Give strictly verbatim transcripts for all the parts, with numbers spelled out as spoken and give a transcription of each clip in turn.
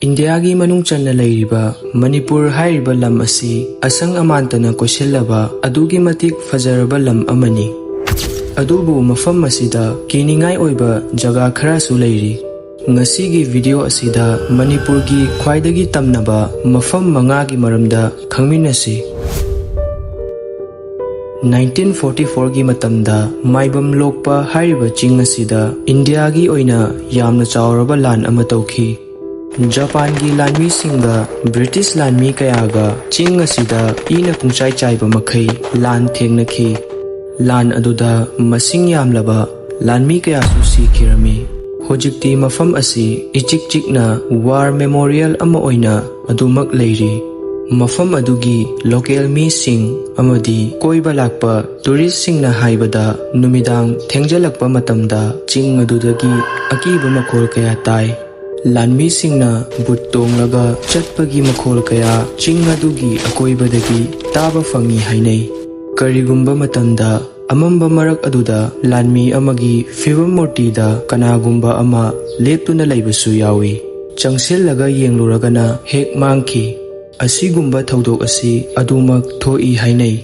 ꯏꯟꯗꯤꯌꯥꯒꯤ ꯃꯅꯨꯡ ꯆꯟꯅ ꯂꯩꯔꯤꯕ ꯃꯅꯤꯄꯨꯔ ꯍꯥꯏꯔꯤꯕ ꯂꯝ ꯑꯁꯤ ꯑꯁꯪ ꯑꯃꯥꯟꯇꯅ ꯀꯣꯏꯁꯤꯜꯂꯕ ꯑꯗꯨꯛꯀꯤ ꯃꯇꯤꯛ ꯐꯖꯔꯕ ꯂꯝ ꯑꯃꯅꯤ꯫ ꯑꯗꯨꯕꯨ ꯃꯐꯝ ꯑꯁꯤꯗ ꯀꯤꯅꯤꯡꯉꯥꯏ ꯑꯣꯏꯕ ꯖꯒꯥ ꯈꯔꯁꯨ ꯂꯩꯔꯤ꯫ ꯉꯁꯤꯒꯤ ꯚꯤꯗꯤꯑꯣ ꯑꯁꯤꯗ ꯃꯅꯤꯄꯨꯔꯒꯤ ꯈ꯭ꯋꯥꯏꯗꯒꯤ ꯇꯝꯅꯕ ꯃꯐꯝ ꯃꯉꯥꯒꯤ ꯃꯔꯝꯗ ꯈꯪꯃꯤꯟꯅꯁꯤ꯫ ꯅꯥꯏꯟꯇꯤꯟ ꯐꯣꯔꯇꯤ ꯐꯣꯔꯒꯤ ꯃꯇꯝꯗ ꯃꯥꯏꯕꯝ ꯂꯣꯛꯄ ꯍꯥꯏꯔꯤꯕ ꯆꯤꯡ ꯑꯁꯤꯗ ꯏꯟꯗꯤꯌꯥꯒꯤ ꯑꯣꯏꯅ ꯌꯥꯝꯅ ꯆꯥꯎꯔꯕ ꯂꯥꯟ ꯑꯃ ꯇꯧꯈꯤ꯫ ꯖꯄꯥꯟꯒꯤ ꯂꯥꯟꯃꯤꯁꯤꯡꯒ ꯕ꯭ꯔꯤꯇꯤꯁ ꯂꯥꯟꯃꯤ ꯀꯌꯥꯒ ꯆꯤꯡ ꯑꯁꯤꯗ ꯏꯅ ꯄꯨꯡꯆꯥꯏ ꯆꯥꯏꯕ ꯃꯈꯩ ꯂꯥꯟ ꯊꯦꯡꯅꯈꯤ꯫ ꯂꯥꯟ ꯑꯗꯨꯗ ꯃꯁꯤꯡ ꯌꯥꯝꯂꯕ ꯂꯥꯟꯃꯤ ꯀꯌꯥꯁꯨ ꯁꯤꯈꯤꯔꯝꯃꯤ꯫ ꯍꯧꯖꯤꯛꯇꯤ ꯃꯐꯝ ꯑꯁꯤ ꯏꯆꯤꯛ ꯆꯤꯛꯅ ꯋꯥꯔ ꯃꯦꯃꯣꯔꯤꯌꯦꯜ ꯑꯃ ꯑꯣꯏꯅ ꯑꯗꯨꯃꯛ ꯂꯩꯔꯤ꯫ ꯃꯐꯝ ꯑꯗꯨꯒꯤ ꯂꯣꯀꯦꯜ ꯃꯤꯁꯤꯡ ꯑꯃꯗꯤ ꯀꯣꯏꯕ ꯂꯥꯛꯄ ꯇꯨꯔꯤꯁꯁꯤꯡꯅ ꯍꯥꯏꯕꯗ, ꯅꯨꯃꯤꯗꯥꯡ ꯊꯦꯡꯖꯤꯜꯂꯛꯄ ꯃꯇꯝꯗ ꯆꯤꯡ ꯑꯗꯨꯗꯒꯤ ꯑꯀꯤꯕ ꯃꯈꯣꯜ ꯀꯌꯥ ꯇꯥꯏ꯫ ꯂꯥꯟꯃꯤꯁꯤꯡꯅ ꯕꯨꯠ ꯇꯣꯡꯂꯒ ꯆꯠꯄꯒꯤ ꯃꯈꯣꯜ ꯀꯌꯥ ꯆꯤꯡ ꯑꯗꯨꯒꯤ ꯑꯀꯣꯏꯕꯗꯒꯤ ꯇꯥꯕ ꯐꯪꯏ ꯍꯥꯏꯅꯩ꯫ ꯀꯔꯤꯒꯨꯝꯕ ꯃꯇꯝꯗ ꯑꯃꯝꯕ ꯃꯔꯛ ꯑꯗꯨꯗ ꯂꯥꯟꯃꯤ ꯑꯃꯒꯤ ꯐꯤꯕꯝ ꯃꯨꯔꯇꯤꯗ ꯀꯅꯥꯒꯨꯝꯕ ꯑꯃ ꯂꯦꯞꯇꯨꯅ ꯂꯩꯕꯁꯨ ꯌꯥꯎꯏ꯫ ꯆꯪꯁꯤꯜꯂꯒ ꯌꯦꯡꯂꯨꯔꯒꯅ ꯍꯦꯛ ꯃꯥꯡꯈꯤ꯫ ꯑꯁꯤꯒꯨꯝꯕ ꯊꯧꯗꯣꯛ ꯑꯁꯤ ꯑꯗꯨꯃꯛ ꯊꯣꯛꯏ ꯍꯥꯏꯅꯩ꯫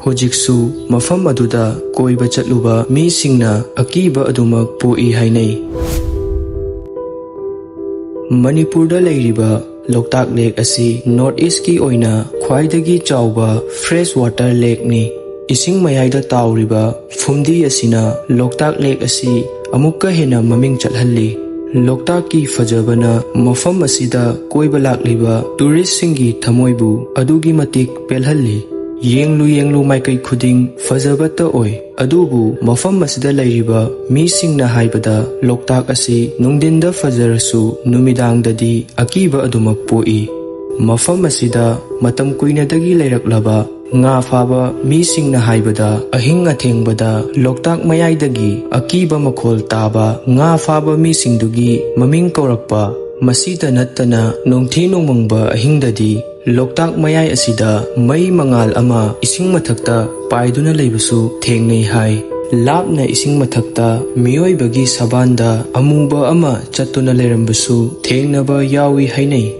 ꯍꯧꯖꯤꯛꯁꯨ ꯃꯐꯝ ꯑꯗꯨꯗ ꯀꯣꯏꯕ ꯆꯠꯂꯨꯕ ꯃꯤꯁꯤꯡꯅ ꯑꯀꯤꯕ ꯑꯗꯨꯃꯛ ꯄꯣꯛꯏ ꯍꯥꯏꯅꯩ꯫ ꯃꯅꯤꯄꯨꯔꯗ ꯂꯩꯔꯤꯕ ꯂꯣꯛꯇꯥꯛ ꯂꯦꯛ ꯑꯁꯤ ꯅꯣꯔꯠ ꯏꯁꯀꯤ ꯑꯣꯏꯅ ꯈ꯭ꯋꯥꯏꯗꯒꯤ ꯆꯥꯎꯕ ꯐ꯭ꯔꯦꯁ ꯋꯥꯇꯔ ꯂꯦꯛꯅꯤ꯫ ꯏꯁꯤꯡ ꯃꯌꯥꯏꯗ ꯇꯥꯎꯔꯤꯕ ꯐꯨꯝꯗꯤ ꯑꯁꯤꯅ ꯂꯣꯛꯇꯥꯛ ꯂꯦꯛ ꯑꯁꯤ ꯑꯃꯨꯛꯀ ꯍꯦꯟꯅ ꯃꯃꯤꯡ ꯆꯠꯍꯜꯂꯤ꯫ ꯂꯣꯛꯇꯥꯛꯀꯤ ꯐꯖꯕꯅ ꯃꯐꯝ ꯑꯁꯤꯗ ꯀꯣꯏꯕ ꯂꯥꯛꯂꯤꯕ ꯇꯨꯔꯤꯁꯁꯤꯡꯒꯤ ꯊꯃꯣꯏꯕꯨ ꯑꯗꯨꯒꯤ ꯃꯇꯤꯛ ꯄꯦꯜꯍꯜꯂꯤ꯫ ꯌꯦꯡꯂꯨ ꯌꯦꯡꯂꯨ ꯃꯥꯏꯀꯩ ꯈꯨꯗꯤꯡ ꯐꯖꯕꯇ ꯑꯣꯏ꯫ ꯑꯗꯨꯕꯨ ꯃꯐꯝ ꯑꯁꯤꯗ ꯂꯩꯔꯤꯕ ꯃꯤꯁꯤꯡꯅ ꯍꯥꯏꯕꯗ ꯂꯣꯛꯇꯥꯛ ꯑꯁꯤ ꯅꯨꯡꯊꯤꯟꯗ ꯐꯖꯔꯁꯨ ꯅꯨꯃꯤꯗꯥꯡꯗꯗꯤ ꯑꯀꯤꯕ ꯑꯗꯨꯃꯛ ꯄꯣꯛꯏ꯫ ꯃꯐꯝ ꯑꯁꯤꯗ ꯃꯇꯝ ꯀꯨꯏꯅꯗꯒꯤ ꯂꯩꯔꯛꯂꯕ ꯉꯥ ꯐꯥꯕ ꯃꯤꯁꯤꯡꯅ ꯍꯥꯏꯕꯗ ꯑꯍꯤꯡ ꯑꯊꯦꯡꯕꯗ ꯂꯣꯛꯇꯥꯛ ꯃꯌꯥꯏꯗꯒꯤ ꯑꯀꯤꯕ ꯃꯈꯣꯜ ꯇꯥꯕ ꯉꯥ ꯐꯥꯕ ꯃꯤꯁꯤꯡꯗꯨꯒꯤ ꯃꯃꯤꯡ ꯀꯧꯔꯛꯄ, ꯃꯁꯤꯇ ꯅꯠꯇꯅ ꯅꯣꯡꯊꯤ ꯅꯣꯡꯃꯪꯕ ꯑꯍꯤꯡꯗꯗꯤ ꯂꯣꯛꯇꯥꯛ ꯃꯌꯥꯏ ꯑꯁꯤꯗ ꯃꯩ ꯃꯉꯥꯜ ꯑꯃ ꯏꯁꯤꯡ ꯃꯊꯛꯇ ꯄꯥꯏꯗꯨꯅ ꯂꯩꯕꯁꯨ ꯊꯦꯡꯅꯩ ꯍꯥꯏ꯫ ꯂꯥꯞꯅ ꯏꯁꯤꯡ ꯃꯊꯛꯇ ꯃꯤꯑꯣꯏꯕꯒꯤ ꯁꯕꯥꯟꯗ ꯑꯃꯨꯕ ꯑꯃ ꯆꯠꯇꯨꯅ ꯂꯩꯔꯝꯕꯁꯨ ꯊꯦꯡꯅꯕ ꯌꯥꯎꯏ ꯍꯥꯏꯅꯩ꯫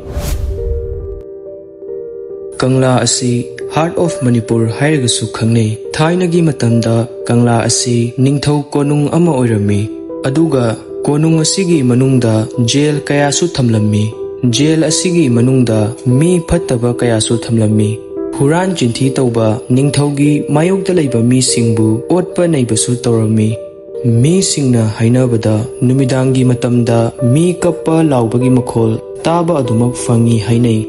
ꯀꯪꯂꯥ ꯑꯁꯤ Heart of Manipur ꯍꯥꯏꯔꯒꯁꯨ ꯈꯪꯅꯩ꯫ ꯊꯥꯏꯅꯒꯤ ꯃꯇꯝꯗ ꯀꯪꯂꯥ ꯑꯁꯤ ꯅꯤꯡꯊꯧ ꯀꯣꯅꯨꯡ ꯑꯃ ꯑꯣꯏꯔꯝꯃꯤ꯫ ꯑꯗꯨꯒ ꯀꯣꯅꯨꯡ ꯑꯁꯤꯒꯤ ꯃꯅꯨꯡꯗ ꯖꯦꯜ ꯀꯌꯥꯁꯨ ꯊꯝꯂꯝꯃꯤ꯫ ꯖꯦꯜ ꯑꯁꯤꯒꯤ ꯃꯅꯨꯡꯗ ꯃꯤ ꯐꯠꯇꯕ ꯀꯌꯥꯁꯨ ꯊꯝꯂꯝꯃꯤ꯫ ꯍꯨꯔꯥꯟ ꯆꯤꯟꯊꯤ ꯇꯧꯕ, ꯅꯤꯡꯊꯧꯒꯤ ꯃꯥꯌꯣꯛꯇ ꯂꯩꯕ ꯃꯤꯁꯤꯡꯕꯨ ꯑꯣꯠꯄ ꯅꯩꯕꯁꯨ ꯇꯧꯔꯝꯃꯤ꯫ ꯃꯤꯁꯤꯡꯅ ꯍꯥꯏꯅꯕꯗ ꯅꯨꯃꯤꯗꯥꯡꯒꯤ ꯃꯇꯝꯗ ꯃꯤ ꯀꯞꯄ ꯂꯥꯎꯕꯒꯤ ꯃꯈꯣꯜ ꯇꯥꯕ ꯑꯗꯨꯃꯛ ꯐꯪꯏ ꯍꯥꯏꯅꯩ꯫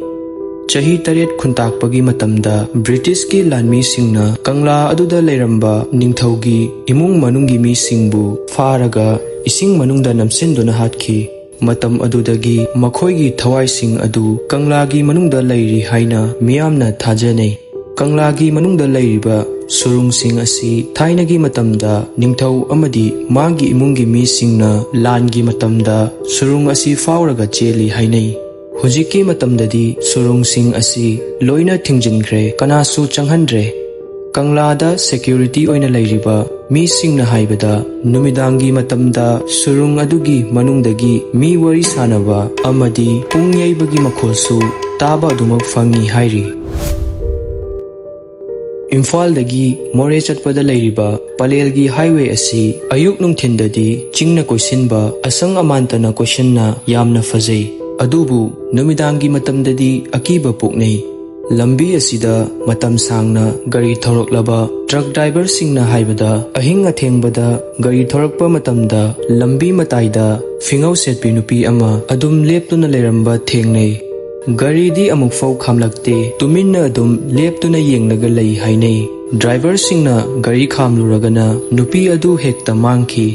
ꯆꯍꯤ ꯇꯔꯦꯠ ꯈꯨꯟꯇꯥꯛꯄꯒꯤ ꯃꯇꯝꯗ ꯕ꯭ꯔꯤꯇꯤꯁꯀꯤ ꯂꯥꯟꯃꯤꯁꯤꯡꯅ ꯀꯪꯂꯥ ꯑꯗꯨꯗ ꯂꯩꯔꯝꯕ ꯅꯤꯡꯊꯧꯒꯤ ꯏꯃꯨꯡ ꯃꯅꯨꯡꯒꯤ ꯃꯤꯁꯤꯡꯕꯨ ꯐꯥꯔꯒ ꯏꯁꯤꯡ ꯃꯅꯨꯡꯗ ꯅꯝꯁꯤꯟꯗꯨꯅ ꯍꯥꯠꯈꯤ꯫ ꯃꯇꯝ ꯑꯗꯨꯗꯒꯤ ꯃꯈꯣꯏꯒꯤ ꯊꯋꯥꯏꯁꯤꯡ ꯑꯗꯨ ꯀꯪꯂꯥꯒꯤ ꯃꯅꯨꯡꯗ ꯂꯩꯔꯤ ꯍꯥꯏꯅ ꯃꯤꯌꯥꯝꯅ ꯊꯥꯖꯅꯩ꯫ ꯀꯪꯂꯥꯒꯤ ꯃꯅꯨꯡꯗ ꯂꯩꯔꯤꯕ ꯁꯨꯔꯨꯡꯁꯤꯡ ꯑꯁꯤ ꯊꯥꯏꯅꯒꯤ ꯃꯇꯝꯗ ꯅꯤꯡꯊꯧ ꯑꯃꯗꯤ ꯃꯥꯒꯤ ꯏꯃꯨꯡꯒꯤ ꯃꯤꯁꯤꯡꯅ ꯂꯥꯟꯒꯤ ꯃꯇꯝꯗ ꯁꯨꯔꯨꯡ ꯑꯁꯤ ꯐꯥꯎꯔꯒ ꯆꯦꯜꯂꯤ ꯍꯥꯏꯅꯩ꯫ ꯍꯧꯖꯤꯛꯀꯤ ꯃꯇꯝꯗꯗꯤ ꯁꯨꯔꯨꯡꯁꯤꯡ ꯑꯁꯤ ꯂꯣꯏꯅ ꯊꯤꯡꯖꯤꯟꯈ꯭ꯔꯦ, ꯀꯅꯥꯁꯨ ꯆꯪꯍꯟꯗ꯭ꯔꯦ꯫ ꯀꯪꯂꯥꯗ ꯁꯦꯀ꯭ꯌꯨꯔꯤꯇꯤ ꯑꯣꯏꯅ ꯂꯩꯔꯤꯕ ꯃꯤꯁꯤꯡꯅ ꯍꯥꯏꯕꯗ, ꯅꯨꯃꯤꯗꯥꯡꯒꯤ ꯃꯇꯝꯗ ꯁꯨꯔꯨꯡ ꯑꯗꯨꯒꯤ ꯃꯅꯨꯡꯗꯒꯤ ꯃꯤ ꯋꯥꯔꯤ ꯁꯥꯟꯅꯕ ꯑꯃꯗꯤ ꯄꯨꯡ ꯌꯩꯕꯒꯤ ꯃꯈꯣꯜꯁꯨ ꯇꯥꯕ ꯑꯗꯨꯃꯛ ꯐꯪꯏ ꯍꯥꯏꯔꯤ꯫ ꯏꯝꯐꯥꯜꯗꯒꯤ ꯃꯣꯔꯦ ꯆꯠꯄꯗ ꯂꯩꯔꯤꯕ ꯄꯂꯦꯜꯒꯤ ꯍꯥꯏꯋꯦ ꯑꯁꯤ ꯑꯌꯨꯛ ꯅꯨꯡꯊꯤꯟꯗꯗꯤ ꯆꯤꯡꯅ ꯀꯣꯏꯁꯤꯟꯕ, ꯑꯁꯪ ꯑꯃꯥꯟꯇꯅ ꯀꯣꯏꯁꯤꯟꯅ ꯌꯥꯝꯅ ꯐꯖꯩ꯫ ꯑꯗꯨꯕꯨ ꯅꯨꯃꯤꯗꯥꯡꯒꯤ ꯃꯇꯝꯗꯗꯤ ꯑꯀꯤꯕ ꯄꯣꯛꯅꯩ꯫ ꯂꯝꯕꯤ ꯑꯁꯤꯗ ꯃꯇꯝ ꯁꯥꯡꯅ ꯒꯥꯔꯤ ꯊꯧꯔꯛꯂꯕ ꯇ꯭ꯔꯛ ꯗ꯭ꯔꯥꯏꯚꯔꯁꯤꯡꯅ ꯍꯥꯏꯕꯗ, ꯑꯍꯤꯡ ꯑꯊꯦꯡꯕꯗ ꯒꯥꯔꯤ ꯊꯧꯔꯛꯄ ꯃꯇꯝꯗ ꯂꯝꯕꯤ ꯃꯇꯥꯏꯗ ꯐꯤꯉꯧ ꯁꯦꯠꯄꯤ ꯅꯨꯄꯤ ꯑꯃ ꯑꯗꯨꯝ ꯂꯦꯞꯇꯨꯅ ꯂꯩꯔꯝꯕ ꯊꯦꯡꯅꯩ꯫ ꯒꯥꯔꯤꯗꯤ ꯑꯃꯨꯛꯐꯥꯎ ꯈꯥꯝꯂꯛꯇꯦ, ꯇꯨꯃꯤꯟꯅ ꯑꯗꯨꯝ ꯂꯦꯞꯇꯨꯅ ꯌꯦꯡꯂꯒ ꯂꯩ ꯍꯥꯏꯅꯩ꯫ ꯗ꯭ꯔꯥꯏꯚꯔꯁꯤꯡꯅ ꯒꯥꯔꯤ ꯈꯥꯝꯂꯨꯔꯒꯅ ꯅꯨꯄꯤ ꯑꯗꯨ ꯍꯦꯛꯇ ꯃꯥꯡꯈꯤ꯫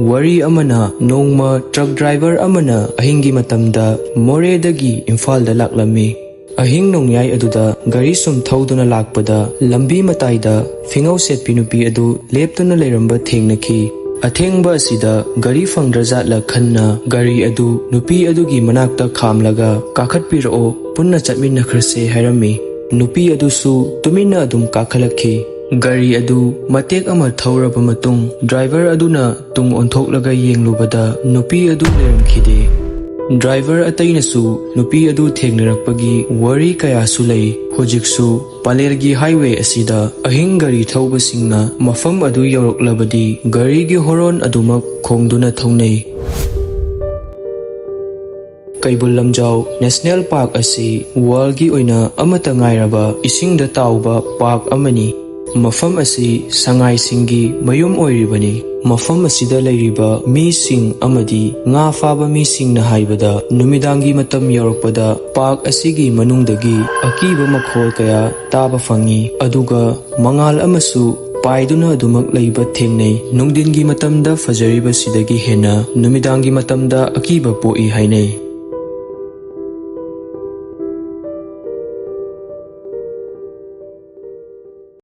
ꯋꯥꯔꯤ ꯑꯃꯅ, ꯅꯣꯡꯃ ꯇ꯭ꯔꯛ ꯗ꯭ꯔꯥꯏꯚꯔ ꯑꯃꯅ ꯑꯍꯤꯡꯒꯤ ꯃꯇꯝꯗ ꯃꯣꯔꯦꯗꯒꯤ ꯏꯝꯐꯥꯜꯗ ꯂꯥꯛꯂꯝꯃꯤ꯫ ꯑꯍꯤꯡ ꯅꯣꯡꯌꯥꯏ ꯑꯗꯨꯗ ꯒꯥꯔꯤ ꯁꯨꯝ ꯊꯧꯗꯨꯅ ꯂꯥꯛꯄꯗ ꯂꯝꯕꯤ ꯃꯇꯥꯏꯗ ꯐꯤꯉꯧ ꯁꯦꯠꯄꯤ ꯅꯨꯄꯤ ꯑꯗꯨ ꯂꯦꯞꯇꯨꯅ ꯂꯩꯔꯝꯕ ꯊꯦꯡꯅꯈꯤ꯫ ꯑꯊꯦꯡꯕ ꯑꯁꯤꯗ ꯒꯥꯔꯤ ꯐꯪꯗ꯭ꯔꯖꯥꯠꯂ ꯈꯟꯅ ꯒꯥꯔꯤ ꯑꯗꯨ ꯅꯨꯄꯤ ꯑꯗꯨꯒꯤ ꯃꯅꯥꯛꯇ ꯈꯥꯝꯂꯒ, "ꯀꯥꯈꯠꯄꯤꯔꯛꯑꯣ, ꯄꯨꯟꯅ ꯆꯠꯃꯤꯟꯅꯈ꯭ꯔꯁꯦ" ꯍꯥꯏꯔꯝꯃꯤ꯫ ꯅꯨꯄꯤ ꯑꯗꯨꯁꯨ ꯇꯨꯃꯤꯟꯅ ꯑꯗꯨꯝ ꯀꯥꯈꯠꯂꯛꯈꯤ꯫ ꯒꯥꯔꯤ ꯑꯗꯨ ꯃꯇꯦꯛ ꯑꯃ ꯊꯧꯔꯕ ꯃꯇꯨꯡ, ꯗ꯭ꯔꯥꯏꯚꯔ ꯑꯗꯨꯅ ꯇꯨꯡ ꯑꯣꯟꯊꯣꯛꯂꯒ ꯌꯦꯡꯂꯨꯕꯗ ꯅꯨꯄꯤ ꯑꯗꯨ ꯂꯩꯔꯝꯈꯤꯗꯦ꯫ ꯗ꯭ꯔꯥꯏꯚꯔ ꯑꯇꯩꯅꯁꯨ ꯅꯨꯄꯤ ꯑꯗꯨ ꯊꯦꯡꯅꯔꯛꯄꯒꯤ ꯋꯥꯔꯤ ꯀꯌꯥꯁꯨ ꯂꯩ꯫ ꯍꯧꯖꯤꯛꯁꯨ ꯄꯂꯦꯜꯒꯤ ꯍꯥꯏꯋꯦ ꯑꯁꯤꯗ ꯑꯍꯤꯡ ꯒꯥꯔꯤ ꯊꯧꯕꯁꯤꯡꯅ ꯃꯐꯝ ꯑꯗꯨ ꯌꯧꯔꯛꯂꯕꯗꯤ ꯒꯥꯔꯤꯒꯤ ꯍꯣꯔꯣꯟ ꯑꯗꯨꯃꯛ ꯈꯣꯡꯗꯨꯅ ꯊꯧꯅꯩ꯫ ꯀꯩꯕꯨꯜ ꯂꯝꯖꯥꯎ ꯅꯦꯁꯅꯦꯜ ꯄꯥꯔꯛ ꯑꯁꯤ ꯋꯥꯔꯜꯒꯤ ꯑꯣꯏꯅ ꯑꯃꯠꯇ ꯉꯥꯏꯔꯕ ꯏꯁꯤꯡꯗ ꯇꯥꯎꯕ ꯄꯥꯔꯛ ꯑꯃꯅꯤ꯫ ꯃꯐꯝ ꯑꯁꯤ ꯁꯉꯥꯏꯁꯤꯡꯒꯤ ꯃꯌꯨꯝ ꯑꯣꯏꯔꯤꯕꯅꯤ꯫ ꯃꯐꯝ ꯑꯁꯤꯗ ꯂꯩꯔꯤꯕ ꯃꯤꯁꯤꯡ ꯑꯃꯗꯤ ꯉꯥ ꯐꯥꯕ ꯃꯤꯁꯤꯡꯅ ꯍꯥꯏꯕꯗ, ꯅꯨꯃꯤꯗꯥꯡꯒꯤ ꯃꯇꯝ ꯌꯧꯔꯛꯄꯗ ꯄꯥꯔꯛ ꯑꯁꯤꯒꯤ ꯃꯅꯨꯡꯗꯒꯤ ꯑꯀꯤꯕ ꯃꯈꯣꯜ ꯀꯌꯥ ꯇꯥꯕ ꯐꯪꯏ, ꯑꯗꯨꯒ ꯃꯉꯥꯜ ꯑꯃꯁꯨ ꯄꯥꯏꯗꯨꯅ ꯑꯗꯨꯃꯛ ꯂꯩꯕ ꯊꯦꯡꯅꯩ꯫ ꯅꯨꯡꯊꯤꯟꯒꯤ ꯃꯇꯝꯗ ꯐꯖꯔꯤꯕꯁꯤꯗꯒꯤ ꯍꯦꯟꯅ ꯅꯨꯃꯤꯗꯥꯡꯒꯤ ꯃꯇꯝꯗ ꯑꯀꯤꯕ ꯄꯣꯛꯏ ꯍꯥꯏꯅꯩ꯫